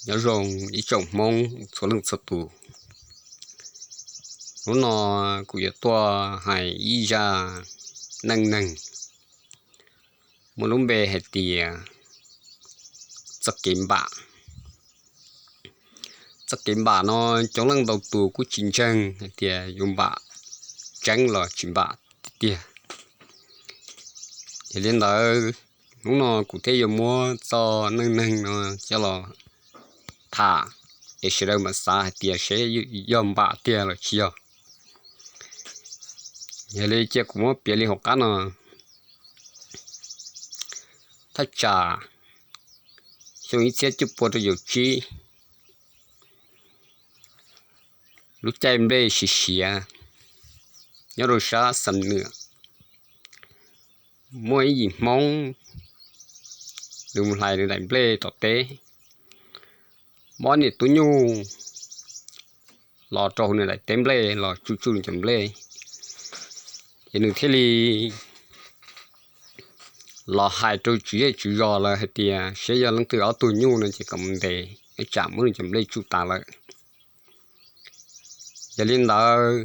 Nyob zoo ib tsoom Hmoob txhua leej txhua tus. Hnub no kuv yuav tuaj hais ib zaj neej neeg muaj lub npe hais tias txoj kev npam. Txoj kev npam no coob leej ntau tus kuj tsis ntseeg hais tias yuav npam tseeb los tsis npam tiag tiag. Yog li ntawd, hnub no kuv thiaj yuav muab txoj neej neeg no coj los tham, es sawv daws mam xav hais tias seb yog npam tiag los tsis yog. Yog li cia kuv muab piav li hauv qab no. Thaj tsam xyoo ib txhiab cuaj pua rau caum tsib, lub caij nplej siav siav nyob rau sab Xam Nwam, muaj ib yim Hmoob, nws mus hlais nws daim nplej tom teb, muaj niam tub nyuj los rau hauv nws daim teb nplej los tsuj tsuj nws cov nplej, ces nws thiaj li los hais rau tswv zej tswv zos lawv hais tias seb yog leej twg ob tug nyuj no ces kom mus ntes, ib tsam muab nws cov nplej tsuj tas lawm. Yog li ntawd,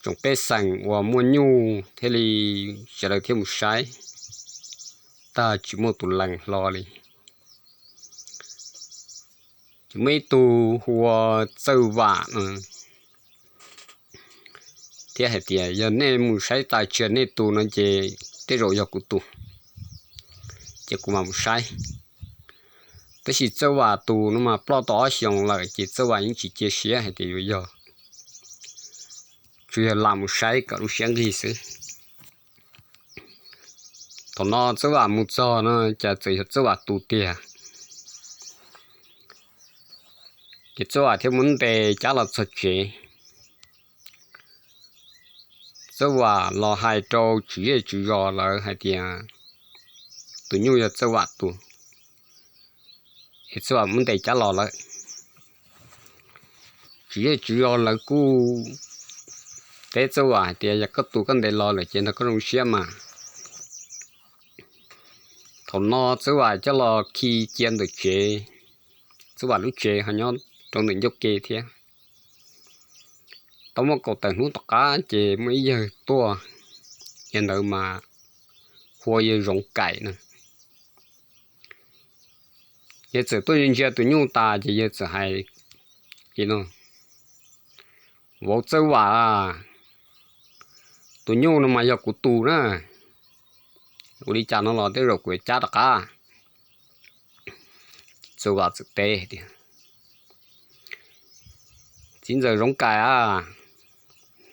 tsoom pej xeem uas muaj nyuj thiaj li, sawv daws thiaj mus saib, tag tsis muaj tus lees hlo li. Ces muaj ib tug hu ua Txawj Vam no thiab hais tias yog nej mus saib tas tsis yog nej tus no ces tej zaum yog kuv tus, ces kuv mam mus saib. Tab sis Txawj Vam tus no mas ploj tau ob xyoos lawm ces Txawj Vam yeej tsis cia siab hais tias yuav yog, tsuas yog lam mus saib kom lub siab nqig xwb. Thaum no Txawj Vam mus txog no cas txawm yog Txawj Vam tus tiag. Ces Txawj Vam thiaj muab ntes cab los txog tsev. Txawj Vam los hais rau tswv zej tswv zos lawv hais tias tus nyuj yog Txawj Vam tus, es Txawj Vam muab ntes cab los lawm. Tswv zej tswv zos lawv kuj teb Txawj Vam hais tias yog koj tus koj ntes los lawm ces nrog koj zoo siab mas. Thaum no Txawj Vam coj los khi cia ntawm tsev. Txawj Vam lub tsev ho nyob rau ntawm ncauj ke thiab. Tau muaj kaum tawm hnub tom qab ces muaj ib yawg tuaj, yawg ntawd mas hu ua yawg Zoov Kaim na. Yawg txawm tuaj ntsia tus nyuj tas ces yawg txawm hais li no, Vauv Txawj Vam, tus nyuj no mas yog kuv tus na, ua li cas no los tej zaum kuv yuav cab rov qab. Txawj Vam txawm teb tias, Txiv ntxawm Zoov Kaim a,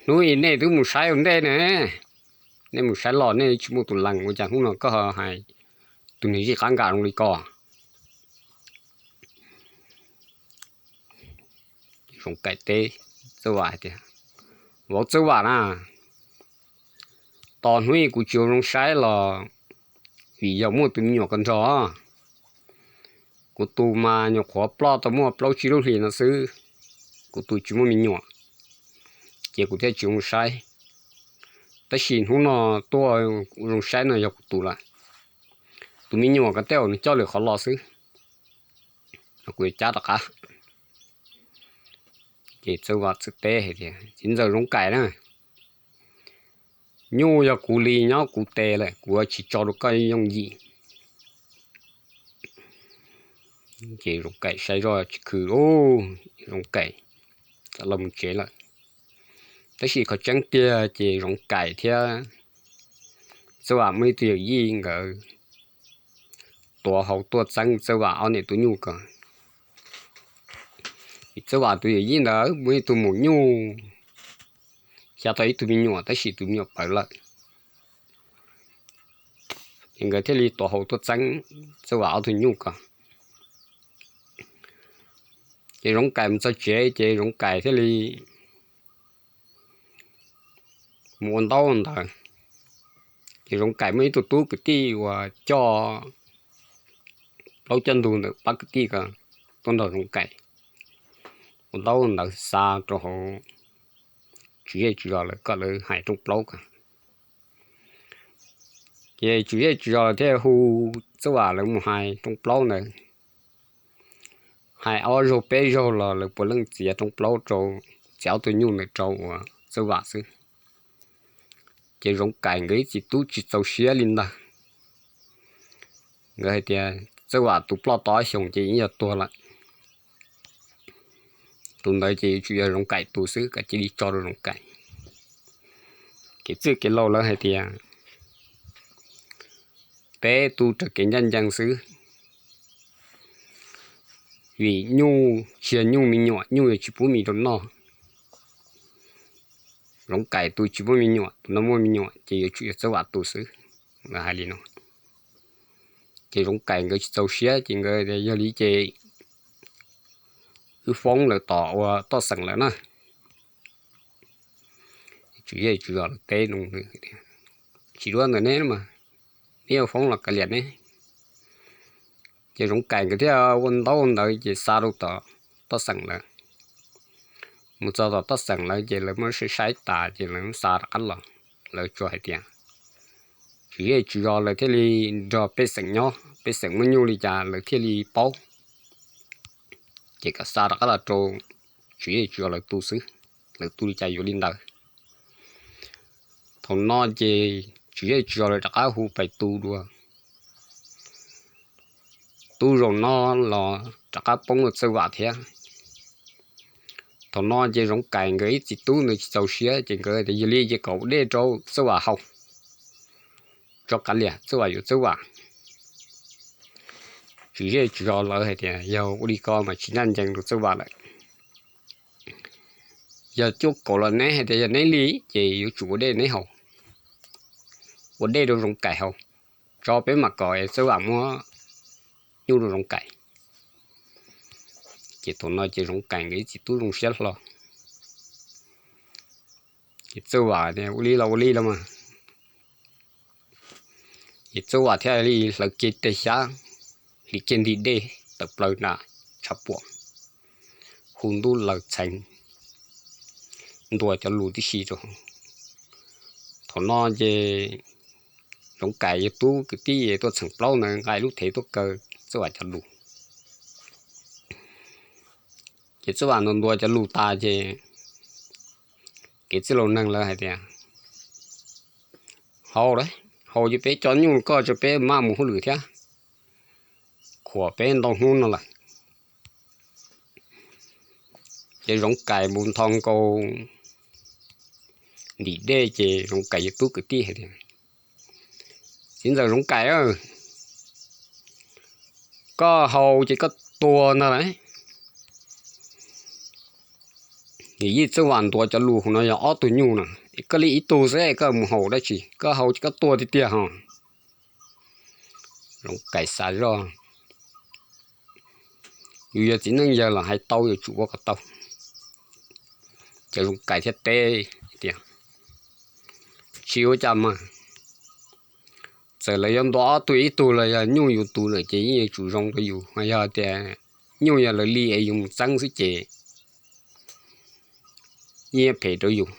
hnub i nej twb mus saib ua ntej ne, nej mus saib los nej tsis muaj tus lees ua cas hnub no koj hais tus neeg zij qab nkam zoo li ko? Zoov Kaim teb Txawj Vam hais tias, Vauv Txawj Vam na, tos hnub i kuv tsis ua zoo saib los vim yog muaj tus me nyuam ko nrog. Kuv tus mas nyuam qhuav ploj tau muaj plaub tsib lub hlis no xwb, kuv tus tsis muaj me nyuam, ces kuv thiaj tsis ua zoo saib. Tab sis hnub no tuaj ua zoo saib no yog kuv tus lawm. Tus me nyuam ko tej zaum nws coj lwm qhov los xwb, kuv yuav cab rov qab. Ces Txawj Vam txawm teb hais tias, Txiv ntxawm Zoov Kaim na, nyuj yog kuv li nyob kuv tes lawm, kuv yuav tsis tso rau koj yooj yim. Ces Zoov Kaim saib zoj tsis khw, Zoov Kaim txawm los mus tsev lawm. Tab sis qhov tseeb tiag ces Zoov Kaim thiab Txawj Vam muaj ib tug yawm yij nkawd tuav hau tuaj txeeb Txawj Vam ob niam tub nyuj ko. Vim Txawj Vam tus yawm yij ntawd muaj ib tug maum nyuj, xya tau ib tug me nyuam tab sis tus me nyuam ploj lawm, ces nkawd thiaj li tuav hau tuaj txeeb Txawj Vam ob tug nyuj ko. Ces Zoov Kaim mus txog tsev ces Zoov Kaim thiaj li mus ua ntaub ntawv. Ces Zoov Kaim muaj ib tug tub kwv tij uas coj plaub coj ntug ntawm pab kwv tij ko tuaj nrog Zoov Kaim ua ntaub ntawv xa rau hauv tswv zej tswv zos lawv kom lawv hais rooj plaub ko. Ces tswv zej tswv zos lawv thiaj hu Txawj Vam lawv mus hais rooj plaub ntawd. Hais ob zaug peb zaug los lawv puav leej txiav roob plaub rau, txiav ob tug nyuj ntawd rau uas Txawj Vam xwb. Ces Zoov Kais nkawd ib txiv tub tsis txaus siab li ntag. Nkawd hais tias Txawj Vam tus ploj tau ob xyoos ces yeej yog tuag lawm. Tus ntawd ces yuav tsum yog Zoov Kais tus xwb, kav cia li tso rau Zoov Kais. Kev txwj kev laus lawv hais tias peb tu raws kev ncaj ncees xwb, vim nyuj tsis yog nyuj me nyuam, nyuj yuav tsis pub mis rau noj. Zoov Kais tus tsis muaj me nyuam, tus no muaj me nyuam ces yuav tsum yog Txawj Vam tus xwb, lawv hais li no. Ces Zoov Kais nkawd tsis txaus siab ces nkawd, yog li ces wb foob lawm tom ua toj xeem lawm na. Tswv Zej Tswv Zos lawv teb, tsis duab ntawm neb mas, neb yuav foob los kav liam neb. Ces Zoov Kais nkawd thiaj ua ntaub ntawv ces xa rau tom toj xeem lawm. Mus txog tom toj xeem lawm ces lawv muab saib saib tas ces lawv xa rov qab los. Lawv tsuas hais tias Tswv Zej Tswv Zos lawv thiaj li nrog pej xeem nyob, pej xeem muaj nyuj li cas lawv thiaj li paub. Ces kom xa rov qab los rau Tswv Zej Tswv Zos lawv tu xwb, lawv tu li cas yuav li ntawd. Thaum no ces Tswv Zej Tswv Zos lawv rov qab hu pais tu dua. Tu zaum no los rov qab poob rau Txawj Vam thiab. Thaum no ces Zoov Kais nkawd ib txiv tub ntawd tsis txaus siab ces nkawd tias yog li ces kom ua dej rau Txawj Vam haus, tso kav liam Txawj Vam yuav Txawj Vam. Tswv Zej Tswv Zos lawv hais tias yog ua li ko mas tsis ncaj ncees rau Txawj Vam lawm. Yog cuaj kaum los neb hais tias yog neb li ces yuav tsum ua dej neb haus, ua dej rau Zoov Kais haus, tso peb mam kom Txawj Vam muab nyuj rau Zoov Kais. Ces thaum no ces Zoov Kais nkawd ib txiv tub zoo siab hlo. Ces Txawj Vam tias ua li los ua li los mas. Ces Txawj Vam thiaj li hlawv kiag teg xyab, hliv kiag ntim dej tawm plaws nram tshav puam, hu ntuj laws txheev, ntuas cov lus tib si rau. Thaum no ces Zoov Kais yawg tub kwv tij tuaj txheem plaub ntawd nqa lub thev tuaj kaw Txawj Vam cov lus. Ces Txawj Vam ntuas ntuas cov lus tas ces kev txwj laus neeg lawv hais tias haus, haus ces peb cov nyuj koj tso peb maj mus hauj lwm thiab, khuam peb ntau hnub no lawm. Ces Zoov Kais mus nthos nkaus ntim dej ces Zoov Kais yawg tub kwv tij hais tias txiv ntxawm Zoov Kais, koj haus ces koj tuag ntag lauj. Yij Txawj Vam ntuas cov lus hauv no yog ob tug nyuj no, koj li ib tug xwb koj mus haus dab tsi, koj haus ces koj tuag tiag tiag ho. Zoov Kais xav zoj, yus yog txiv neej yawg los hais tau yuav tsum ua kom tau. Ces Zoov Kais thiaj teb tias tsis ua cas mas, txawm lawv yuav ntuas ob tug ib tug los yog nyuj yus tus lawm ces yeej yuav tsum zoo rau yus, yog tias nyuj yog lawv li es yus mus txeeb xwb ces yeej phem rau yus,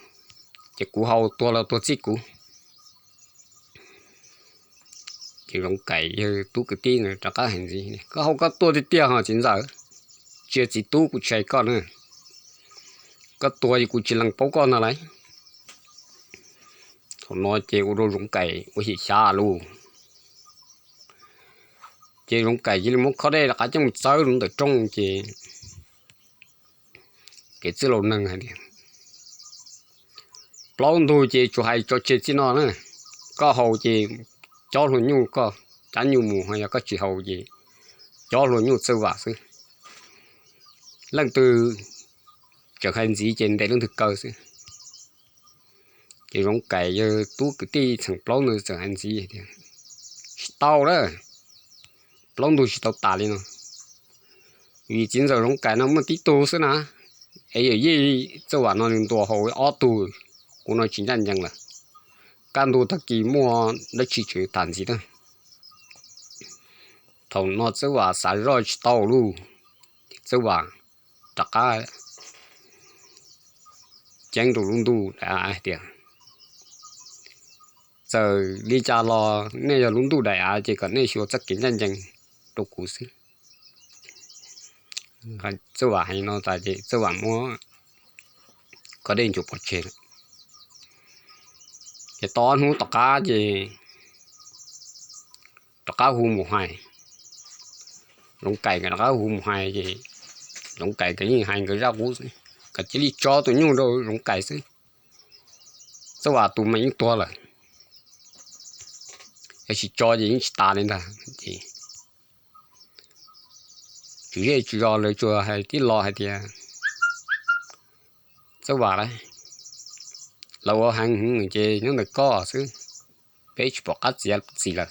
ces kuv haus tuag los tuag txij kuv. Ces Zoov Kais yawg tub kwv tij rov qab hais ntxiv, koj haus koj tuag tiag tiag ho txiv ntxawm, tsis yog txiv tub kuv tsis hais koj na, koj tuag es kuv tsis lees paub koj ntag lauj. Thaum no ces ua rau Zoov Kais ua xyem xyav lauj. Ces Zoov Kais cia li muab khob dej rov qab coj mus txawb rau ntawm rooj ces kev txwj laus neeg hais tias plaub ntug ces tsuas hais tso tseg txij no na, koj haus ces cob hlua nyuj koj, cab nyuj mus, ho yog koj tsis haus ces cob hlua nyuj Txawj Vam xwb. Leej twg tseem hais ntxiv ces ntes leej twg kaw xwb. Ces Zoov Kais yawg tub kwv tij txheem plaub ntawd txawm hais ntxiv tias tsis tau lawm, plaub ntug tsis tau tas li no, vim txiv ntxawm Zoov Kais no muaj tib tug xwb na, es yawm yij Txawj Vam no nws ntuas haus ob tug, kuv no tsis ncaj ncees lawm. Kaj ntug tag kis muaj dab tsi tseem tham ntxiv na. Thaum no Txawj Vam xav zoj tsis tau lauj, Txawj Vam rov qab ceeb rau lub ntuj daim av hais tias txawm li cas los nej yog lub ntuj daim av ces kom nej xyuas txoj kev ncaj ncees rau kuv xwb. Txawj Vam hais no tas ces Txawj Vam muab koj dej ntsuas pov tseg lawm. Ces tau ob hnub tom qab ces rov qab hu mus hais, Zoov Kais nkawd rov qab hu mus hais ces Zoov Kais nkawd yeej hais nkawd zaj qub xwb, nkawd cia li tso tus nyuj rau Zoov Kais xwb. Txawj Vam tus mas yeej tuag lawm, yog tsis tso ces yeej tsis tas li ntag. Ces tswv zej tswv zos lawv tsuas hais tib lo hais tias, Txawj Vam, lawv ua heev ces nyob ntawm koj xwb, peb tsis pom qab txiav txim lawm.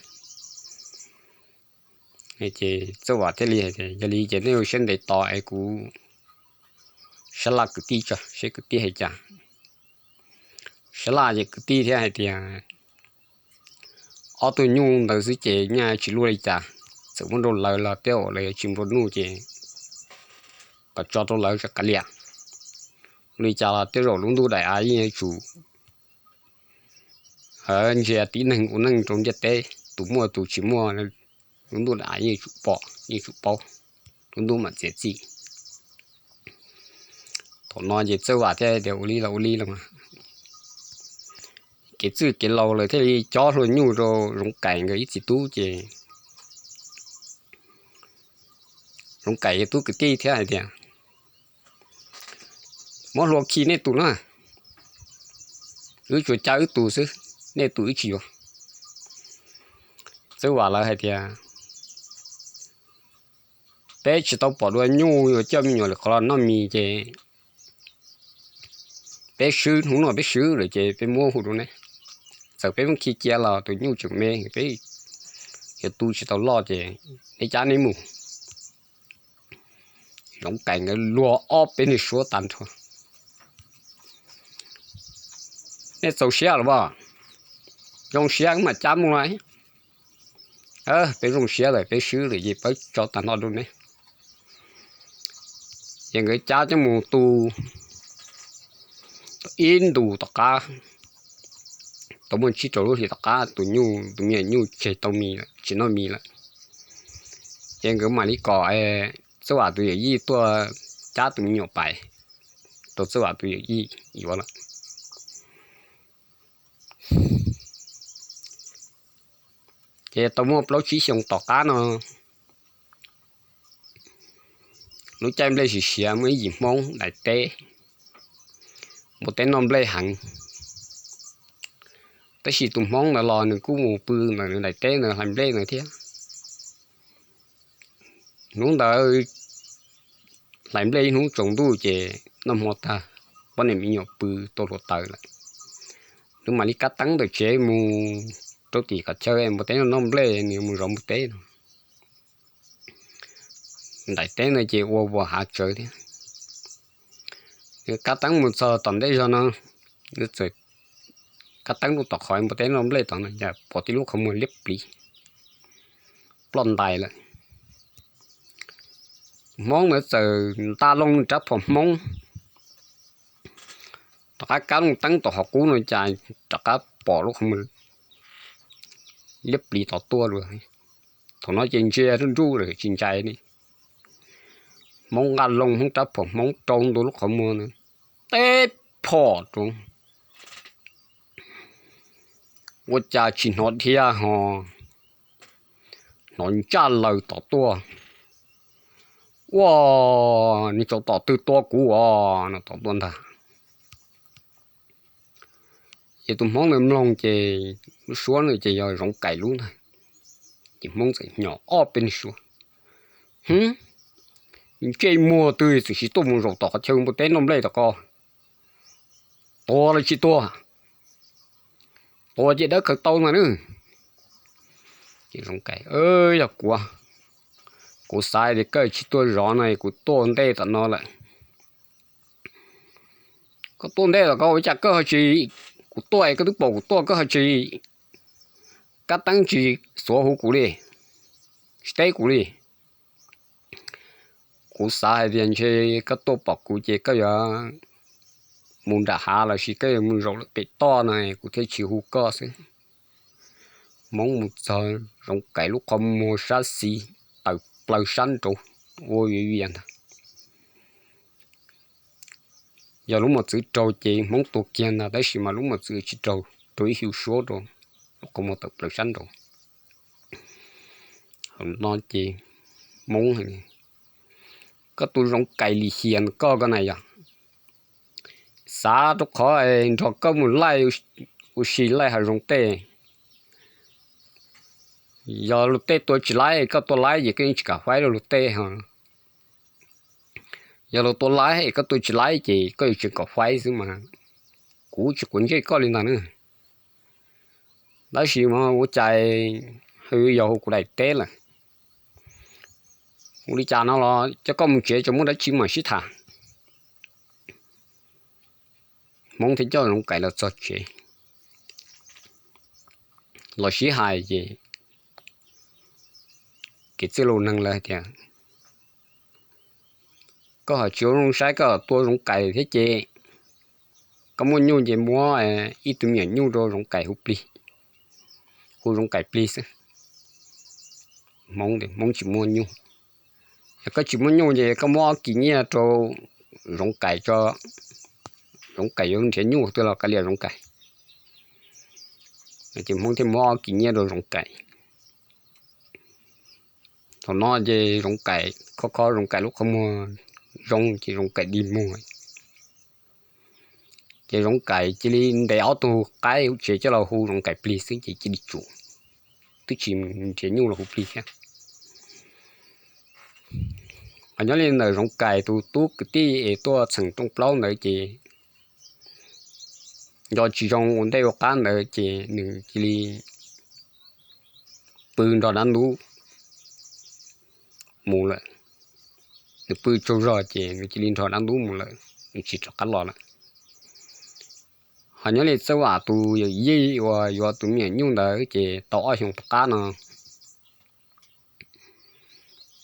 Ces Txawj Vam thiaj li hais tias, Yog li ces nej ua siab ntev tos es kuv sab laj kwv tij tso seb kwv tij hais cas. Sab laj ces kwv tij thiaj hais tias, Ob tug nyuj ntawd xwb ces nyaj tsis luaj li cas, txawm muab rau lawv los tej zaum lawv yuav tsis nplua nuj ces kom tso rau lawv tso kav liam. Ua li cas los tej zaum lub ntuj daim av yeej yuav tsum ntsia tib neeg ua neej rau ntiaj teb, tus muaj tus tsis muaj, lub ntuj daim av yeej yuav tsum pom yeej yuav tsum paub, lub ntuj mam txiav txim. Thaum no ces Txawj Vam thiaj tias, Ua li los ua li los mas. Kev txwj kev laus lawv thiaj li cob hlua nyuj rau Zoov Kais nkawd ib txiv tub ces Zoov Kais yawg tub kwv tij thiaj hais tias, Muab hlua khi nej tus na, wb tsuas cab wb tus xwb, nej tus wb tsis yuav. Txawj Vam lawv hais tias, Peb tsis tau pom dua nyuj yuav coj me nyuam lwm qhov los noj mis ces peb swb, hnub no peb swb lawm ces peb muab hu rau neb. Txawm peb muab khi cia los tus nyuj tseem me, peb yuav tu tsis tau loj ces neb cab neb mus. Zoov Kais nkawd luag ob peb niag suab tag nrho. Nej txaus siab los as? Zoo siab mam cab mus los. Peb zoo siab lawm, peb swb lawm ces peb tso tag nrho rau neb. Ces nkawd cab coj mus tu ib ntus tom qab, tau muaj tsib rau lub hlis tom qab tus nyuj, tus me nyuam nyuj tseg tau mis lawm, tsis noj mis lawm. Ces nkawd mam li kom Txawj Vam tus yawm yij tuaj cab tus me nyuam pais rau Txawj Vam tus yawm yij yuav lawm. Ces tau muaj plaub tsib xyoos tom qab no, lub caij nplej siav siav muaj ib yim Hmoob daim teb, npua teb noj nplej heev. Tab sis tus Hmoob ntawd los nws kuj mus pw ntawm nws daim teb ntawd hlais nplej ntawd thiab. Hnub ntawd hlais nplej ib hnub tsaus ntuj ces noj hmo tag, poj niam me nyuam pw tuaj hluav taws lawm, nws mam li kab teeb ntawm tsev mus rau tim qhov chaw npua teb noj nplej, nws mus zov npua teb no. Daim teb ntawd ces ua vos hav tsawv thiab. Nws kab teeb mus txog tom ntej zog no, nws txawm kab teeb rau tom qhov npua teb noj nplej tod no, pom tib lub qhov muag liab pliv ploj ntais lawm. Hmoob ntawd txawm nta loo rab phom Hmoob, rov qab kab loo teeb tom qhov qub no cas rov qab pom lub qhov muag liab pliv tod tuaj lawm. Thaum no ces ntsia nruj nruj lawm tsis ntsais li. Hmoob nqa loo Hmoob rab phom Hmoob rau ntua lub qhov muag ntawd, teb phom rau, ua cas tsis hnov dhia ho hnov ntsaj laws tom tuaj. Ua, nws tsaus tom twg tua kuv os no tom tuaj ntag. Ces tus Hmoob ntawd mloog ces lub suab ntawd ces yog Zoov Kais lub ntag. Ces Hmoob txawm hnyos ob peb niag suab, Hwb, ntsej muag twg txawm sis tuaj mus zaum tom qhov chaw npua teb noj nplej tom ko? Tuag los tsis tuag? Tuag ces dawb khaws tau ntag na. Ces Zoov Kais, Yog kuv, kuv xav tias koj tsis tuaj zov no kuv tuaj ntej tom no lawm. Koj tuaj ntej tom ko ua cas koj ho tsis, kuv tuaj es koj twb pom kuv tuaj koj ho tsis kab teeb tsis xuav hu kuv li, tsis teb kuv li? Kuv xav hais tias ntshe koj tuaj pom kuv ces koj yuav mus nram hav los sis koj yuav mus zaum lawm pem toj no kuv thiaj tsis hu koj xwb. Hmoob mus txog Zoov Kais lub qhov muag sab xis tawm plaws sab nraud ua viav vias ntag. Yog lub mos txwv raug ces Hmoob tua kiag ntag, tab sis mas lub mos txwv tsis raug, raug ib xyu suab rau lub qhov muag tawm plaws sab nraud. Thaum no ces Hmoob, koj tus Zoov Kais lim hiam koj, koj na yog xav rau qhov nrog koj mus laij ua si laij hav zoov tej. Yog luag tej tua tsis laib, koj tua laib ces koj yeej tsis kam faib rau luag tej ho. Yog luag tua laib es koj tua tsis laib ces koj yuav tseem kom faib xwb mas. Kuv tsis quav ntsej koj li ntawd na. Tab sis mas ua cas hwv yog hu kuv daim teb lawm. Ua li cas no los coj koj mus tsev tso, muaj dab tsi mam sib tham. Hmoob thiaj coj Zoov Kais los txog tsev, los sib hais ces kev txwj laus neeg lawv hais tias, koj ho tsis ua zoo saib, koj tua Zoov Kais thiab ces koj muaj nyuj ces muab ib tug me nyuam nyuj rau Zoov Kais hu plig, hu Zoov Kais plig xwb. Hmoob, Hmoob tsis muaj nyuj. Yog koj tsis muaj nyuj ces koj muab ob kis nyiaj rau Zoov Kais tso, Zoov Kais yuav nrhiav nyuj twg los kav liam Zoov Kais. Ces Hmoob thiaj muab ob kis nyiaj rau Zoov Kais. Thaum no ces Zoov Kais khob khob Zoov Kais lub qhov muag zoo ces Zoov Kais dig muag. Ces Zoov Kais cia li ntes ob tug qaib hauv tsev coj los hu Zoov Kais plig xwb ces cia li tsum, twb tsis nrhiav nyuj los hu plig thiab. Ho nyob li ntawm Zoov Kais tus tub kwv tij es tuaj txheem rooj plaub ntawd ces nco tsis zoo ua ntej ua qab ntawd ces nws cia li pw nrog dab ntub mus lawm. Nws pw tsaug zog ces nws cia li nrog dab ntub mus lawm, nws tsis rov qab los lawm. Ho nyob li Txawj Vam tus yawm yij uas yuav tus me nyuam nyuj ntawd ces tau ob xyoos tom qab no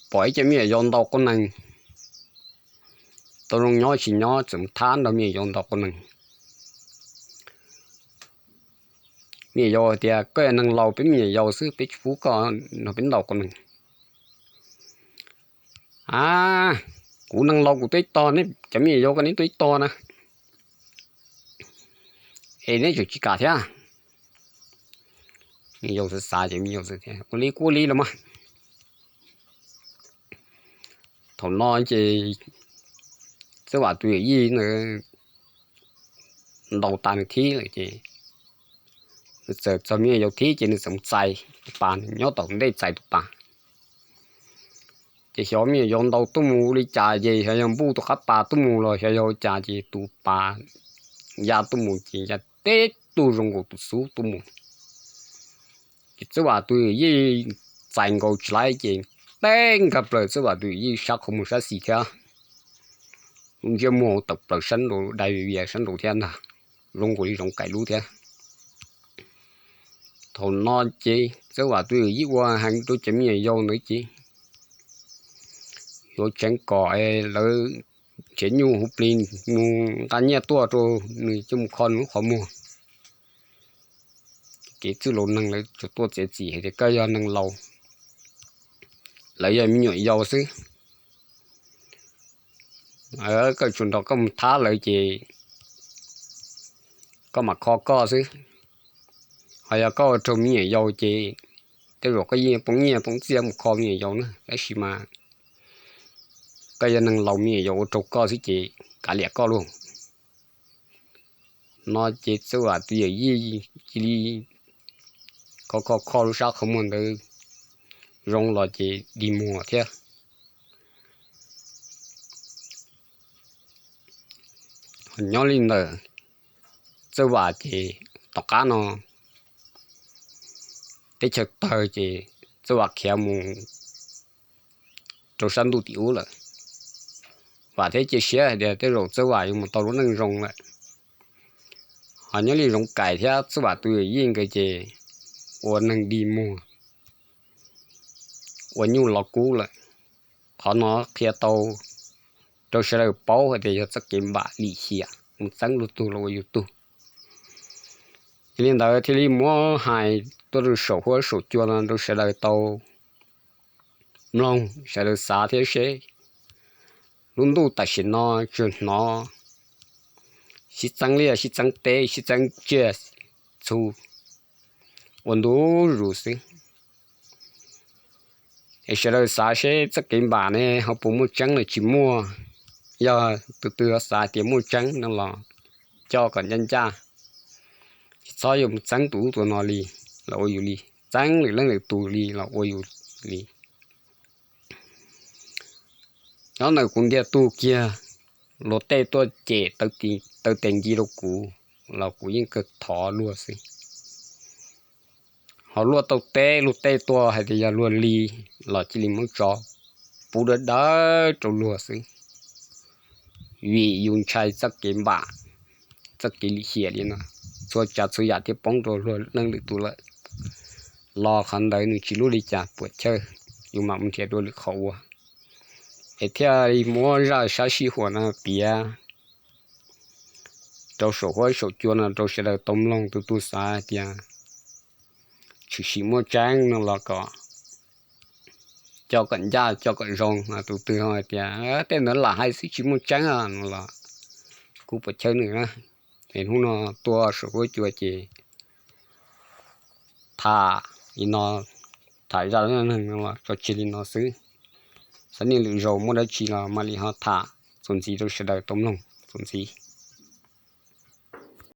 pom ib co me nyuam yaus ntaus qau nees, tau zoo nyob tsis nyob txawm mus thab nrog me nyuam yaus ntaus qau nees. Me nyuam yaus hais tias, koj yog neeg laus, peb me nyuam yaus xwb, peb tsis pub koj nrog peb ntaus qau nees. A, kuv neeg laus kuv tuaj ib tog, neb cov me nyuam yaus koj neb tuaj ib tog na, es neb tseem tsis kam thiab. Me nyuam yaus xav xav ces me nyuam yaus tias, ua li kuj ua li los mas. Thaum no ces Txawj Vam tus yawm yij ntawd ntaus tas nws thib lawm ces nws txawm txog me nyuam yaus thib ces nws txawm mus txais tus pas, nws nyob tom ntej txais tus pas. Ces xyov me nyuam yaus ntaus tuaj mus li cas ces xyov yog npuj tus qab pas tuaj mus los xyov yog ua cas ces tus pas ya tuaj mus ces ya teb tug zoo nkaus tus xub tuaj mus. Ces Txawj Vam tus yawm yij txais nkaus tsis laib ces teb nkag plaws Txawj Vam tus yawm yij sab qhov muag sab xis thiab. Lub ntsiab muag tawm plaws sab nraud, dai vias sab nraud thiab ntag, zoo nkaus li Zoov Kais lub thiab. Thaum no ces Txawj Vam tus yawm yij ua heev rau cov me nyuam yaus ntawd ces yuav tseev kom lawv nrhiav nyuj hu plig mus nqa nyiaj tuaj rau nws coj mus kho nws lub qhov muag. Kev txwj laus neeg lawv tsuas tuaj txiav txim hais tias koj yog neeg laus, lawv yog me nyuam yaus xwb. Koj tsuas nrog koj mus thab lawv ces koj mam kho koj xwb. Ho yog koj ua raug me nyuam yaus ces tej zaum koj yeej poob nyiaj poob txiaj mus kho me nyuam yaus na, tab sis mas koj yog neeg laus me nyuam yaus ua raug koj xwb ces kav liam koj lauj. No ces Txawj Vam tus yawm yij cia li kho kho kho lub sab qhov muag ntawd zoo los ces dig muag thiab. Nyob li ntawm Txawj Vam ces tom qab no teb chaws tawg ces Txawj Vam khiav mus rau sab ntuj tim ub lawm. Vam thiab cia siab hais tias tej zaum Txawj Vam yuav mus tau lub neej zoo lawm. Ho nyob li Zoov Kais thiab Txawj Vam tus yawm yij nkawd ces ua neeg dig muag, ua nyuj los kub lawm. Qhov no qhia tau rau sawv daws paub hais tias yog txoj kev npam lim hiam mus txeeb luag tug los ua yus tug. Yog li ntawd thiaj li muab hais tuaj rau saum huab saum cua no rau sawv daws tau mloog, sawv daws xav thiab seb lub ntuj tam sim no tsuas hnov sib txeeb liaj sib txeeb teb sib txeeb tsiaj txhu ua ntu zus xwb. Es sawv daws xav seb txoj kev npam ne ho puas muaj tseeb los tsis muaj. Yog tus twg ho xav tias muaj tseeb no los coj kom ncaj ncaj, tsis txhob yuav mus txeeb tus ub tus no li los ua yus li, txeeb lwm leej lwm tus li los ua yus li. Nyob ntawm kuv ntiag tug kiag, luag tej tuaj cem taw tes nci rau kuv los kuv yeej kawg thov luag xwb. Ho luag tau teb luag tej tuaj hais tias yog luag li los cia li muab tso pub dawb dawb rau luag xwb. Vim yus ntshai txoj kev npam, txoj kev lim hiam li no, txhua tsav txhua yam thiaj poob rau luag leej lwm tus lawm. Los qhov ntawd nws tsis lub li cas puam chawj, yus mam mus nrhiav dua lwm qhov ua. Es thiaj li muab zaj sab sij huam no piav rau saum huab saum cua no rau sawv daws tau mloog. Tus twg xav hais tias tshwm sim muaj tseeb no los kom coj kom ncaj coj kom zoo. Tus twg ho hais tias tej ntawd lam hais xwb tsis muaj tseeb no los kuj puam chawj nws na. Es hnub no tuaj saum huab cua ces tham li no, tham zaj dab neeg no los tso tseg li no xwb. Xav niaj lwm zaus muaj dab tsi los mam li ho tham txuas ntxiv rau sawv daws tau mloog txuas ntxiv.